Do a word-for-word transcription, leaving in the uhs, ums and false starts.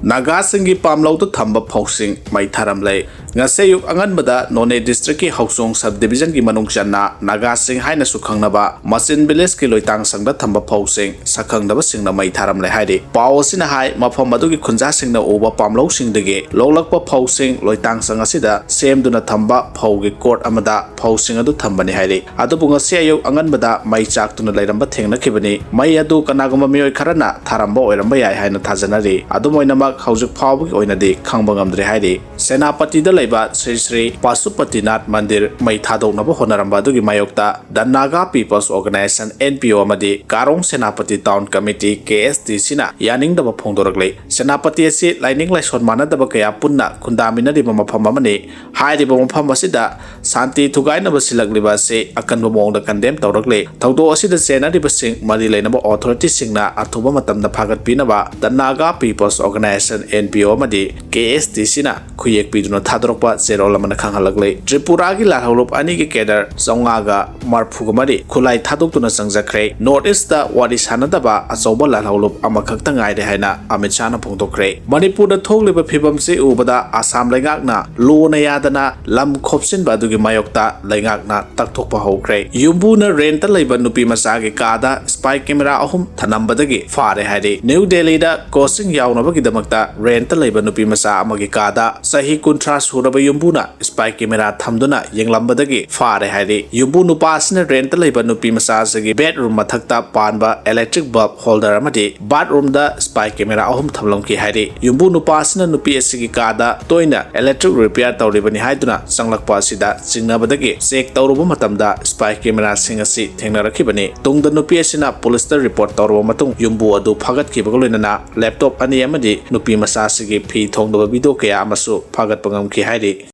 ꯅꯥꯒꯥꯁꯤꯡꯒꯤ ꯄꯥꯝꯂꯧꯗ ꯊꯝꯕ ꯐꯧꯁꯤꯡ ꯃꯩ ꯊꯥꯔꯝꯂꯦ꯫ ꯉꯁꯤ ꯑꯌꯨꯛ ꯑꯉꯟꯕꯗ ꯅꯣꯅꯦ district ꯀꯤ ꯍꯧꯆꯣꯡ sub division ꯒꯤ ꯃꯅꯨꯡ ꯆꯟꯅ ꯅꯥꯒꯥꯁꯤꯡ ꯍꯥꯏꯅꯁꯨ ꯈꯪꯅꯕ ꯃꯆꯤꯟ village ꯀꯤ ꯂꯣꯏꯇꯥꯡ ꯁꯪꯗ ꯊꯝꯕ ꯐꯧꯁꯤꯡ ꯁꯛꯈꯪꯗꯕꯁꯤꯡꯅ ꯃꯩ ꯊꯥꯔꯝꯂꯦ ꯍꯥꯏꯔꯤ꯫ ꯄꯥꯎ ꯑꯁꯤꯅ ꯍꯥꯏ, ꯃꯐꯝ ꯑꯗꯨꯒꯤ ꯈꯨꯟꯖꯥꯁꯤꯡꯅ ꯎꯕ ꯄꯥꯝꯂꯧꯁꯤꯡꯗꯒꯤ ꯂꯣꯛꯂꯛꯄ ꯐꯧꯁꯤꯡ ꯂꯣꯏꯇꯥꯡ ꯁꯪ ꯑꯁꯤꯗ ꯁꯦꯝꯗꯨꯅ ꯊꯝꯕ ꯐꯧꯒꯤ ꯀꯣꯠ ꯑꯃꯗ ꯐꯧꯁꯤꯡ ꯑꯗꯨ ꯊꯝꯕꯅꯤ ꯍꯥꯏꯔꯤ꯫ ꯑꯗꯨꯕꯨ ꯉꯁꯤ ꯑꯌꯨꯛ ꯑꯉꯟꯕꯗ ꯃꯩ ꯆꯥꯛꯇꯨꯅ ꯂꯩꯔꯝꯕ ꯊꯦꯡꯅꯈꯤꯕꯅꯤ꯫ ꯃꯩ ꯑꯗꯨ ꯀꯅꯥꯒꯨꯝꯕ ꯃꯤꯑꯣꯏ ꯈꯔꯅ ꯊꯥꯔꯝꯕ ꯑꯣꯏꯔꯝꯕ ꯌꯥꯏ ꯍꯥꯏꯅ ꯊꯥꯖꯅꯔꯤ꯫ ꯑꯗꯨꯝ ꯑꯣꯏꯅꯃꯛ, ꯍꯧꯖꯤꯛ ꯐꯥꯎꯕꯒꯤ ꯑꯣꯏꯅꯗꯤ ꯈꯪꯕ ꯉꯝꯗ꯭ꯔꯤ ꯍꯥꯏꯔꯤ꯫ ꯁꯦꯅꯥꯄꯇꯤꯗ ꯂꯩꯕ ꯁ꯭ꯔꯤ ꯁ꯭ꯔꯤ ꯄꯥꯁꯨꯄꯇꯤꯅꯥꯊ ꯃꯟꯗꯤꯔ ꯃꯩ ꯊꯥꯗꯣꯛꯅꯕ ꯍꯣꯠꯅꯔꯝꯕ ꯑꯗꯨꯒꯤ ꯃꯥꯌꯣꯛꯇ The Naga People's Organisation, N P O, ꯑꯃꯗꯤ ꯀꯥꯔꯣꯡ Senapati Town Committee, K S T C, ꯅ ꯌꯥꯅꯤꯡꯗꯕ ꯐꯣꯡꯗꯣꯔꯛꯂꯤ꯫ ꯁꯦꯅꯥꯄꯇꯤ ꯑꯁꯤ ꯂꯥꯏꯅꯤꯡ ꯂꯥꯏꯁꯣꯟ ꯃꯥꯟꯅꯗꯕ ꯀꯌꯥ ꯄꯨꯟꯅ ꯈꯨꯟꯗꯥꯃꯤꯟꯅꯔꯤꯕ ꯃꯐꯝ ꯑꯃꯅꯤ꯫ ꯍꯥꯏꯔꯤꯕ ꯃꯐꯝ ꯑꯁꯤꯗ ꯁꯥꯟꯇꯤ ꯊꯨꯒꯥꯏꯅꯕ ꯁꯤꯜꯂꯛꯂꯤꯕ ꯑꯁꯤ ꯑꯀꯟꯕ ꯃꯑꯣꯡꯗ condemn ꯇꯧꯔꯛꯂꯤ꯫ ꯊꯧꯗꯣꯛ ꯑꯁꯤꯗ ꯆꯦꯟꯅꯔꯤꯕꯁꯤꯡ ꯃꯔꯤ ꯂꯩꯅꯕ authority ꯁꯤꯡꯅ ꯑꯊꯨꯕ ꯃꯇꯝꯗ ꯐꯥꯒꯠꯄꯤꯅꯕ The Naga People's Organisation, N P O, ꯑꯃꯗꯤ K S T C ꯅ ꯈꯨꯌꯦꯛ ꯄꯤꯗꯨꯅ ꯊꯥꯗꯣꯔꯛꯄ ꯆꯦꯔꯣꯜ ꯑꯃꯅ ꯈꯪꯍꯜꯂꯛꯂꯤ꯫ ꯇ꯭ꯔꯤꯄꯨꯔꯥꯒꯤ ꯂꯥꯜꯍꯧꯂꯨꯞ ꯑꯅꯤꯒꯤ cadre ꯆꯥꯝꯃꯉꯥꯒ ꯃꯔꯤꯐꯨꯒ ꯃꯔꯤ ꯈꯨꯠꯂꯥꯏ ꯊꯥꯗꯣꯛꯇꯨꯅ ꯆꯪꯖꯈ꯭ꯔꯦ꯫ North East ꯇ ꯋꯥꯔꯤ ꯁꯥꯟꯅꯗꯕ ꯑꯆꯧꯕ ꯂꯥꯜꯍꯧꯂꯨꯞ ꯑꯃꯈꯛꯇ ꯉꯥꯏꯔꯦ ꯍꯥꯏꯅ ꯑꯃꯤꯠ ꯁꯥꯍꯅ ꯐꯣꯡꯗꯣꯛꯈ꯭ꯔꯦ꯫ ꯃꯅꯤꯄꯨꯔꯗ ꯊꯣꯛꯂꯤꯕ ꯐꯤꯕꯝꯁꯤ ꯎꯕꯗ ꯑꯁꯥꯝ ꯂꯩꯉꯥꯛꯅ ꯂꯣꯅ ꯌꯥꯗꯅ ꯂꯝ ꯈꯣꯞꯆꯤꯟꯕ ꯑꯗꯨꯒꯤ ꯃꯥꯌꯣꯛꯇ ꯂꯩꯉꯥꯛꯅ ꯇꯛꯊꯣꯛꯄ ꯍꯧꯈ꯭ꯔꯦ꯫ ꯌꯨꯝꯕꯨꯅ rent ꯇ ꯂꯩꯕ ꯅꯨꯄꯤ ꯃꯆꯥꯒꯤ ꯀꯥꯗ spy camera ꯑꯍꯨꯝ ꯊꯅꯝꯕꯗꯒꯤ ꯐꯥꯔꯦ ꯍꯥꯏꯔꯤ꯫ ꯅ꯭ꯌꯨ ꯗꯦꯜꯂꯤꯗ coaching ꯌꯥꯎꯅꯕꯒꯤꯗꯃꯛꯇ rent ꯇ ꯂꯩꯕ ꯅꯨꯄꯤ ꯃꯆꯥ ꯑꯃꯒꯤ ꯀꯥꯗ ꯆꯍꯤ ꯀꯨꯟꯊ꯭ꯔꯥ ꯁꯨꯔꯕ ꯌꯨꯝꯕꯨꯅ spy camera ꯊꯝꯗꯨꯅ ꯌꯦꯡꯂꯝꯕꯗꯒꯤ ꯐꯥꯔꯦ ꯍꯥꯏꯔꯤ꯫ ꯌꯨꯝꯕꯨ ꯅꯨꯄꯥ ꯑꯁꯤꯅ rent ꯇ ꯂꯩꯕ ꯅꯨꯄꯤ ꯃꯆꯥ ꯑꯁꯤꯒꯤ bedroom ꯃꯊꯛꯇ ꯄꯥꯟꯕ electric bulb holder ꯑꯃꯗꯤ bathroom ꯗ spy camera ꯑꯍꯨꯝ ꯊꯝꯂꯝꯈꯤ ꯍꯥꯏꯔꯤ꯫ ꯌꯨꯝꯕꯨ ꯅꯨꯄꯥ ꯑꯁꯤꯅ ꯅꯨꯄꯤ ꯑꯁꯤꯒꯤ ꯀꯥꯗ ꯇꯣꯏꯅ electric repair ꯇꯧꯔꯤꯕꯅꯤ ꯍꯥꯏꯗꯨꯅ ꯆꯪꯂꯛꯄ ꯑꯁꯤꯗ ꯆꯤꯡꯅꯕꯗꯒꯤ check ꯇꯧꯔꯨꯕ ꯃꯇꯝꯗ spy camera ꯁꯤꯡ ꯑꯁꯤ ꯊꯦꯡꯅꯔꯛꯈꯤꯕꯅꯤ꯫ ꯇꯨꯡꯗ ꯅꯨꯄꯤ ꯑꯁꯤꯅ police ꯇ report ꯇꯧꯔꯕ ꯃꯇꯨꯡ ꯌꯨꯝꯕꯨ ꯑꯗꯨ ꯐꯥꯒꯠꯈꯤꯕꯒ ꯂꯣꯏꯅꯅ laptop ꯑꯅꯤ ꯑꯃꯗꯤ ꯅꯨꯄꯤ ꯃꯆꯥ ꯑꯁꯤꯒꯤ ꯐꯤ ꯊꯣꯡꯗꯕ video ꯀꯌꯥ ꯑꯃꯁꯨ ꯐꯥꯒꯠꯄ ꯉꯝꯈꯤ ꯍꯥꯏꯔꯤ꯫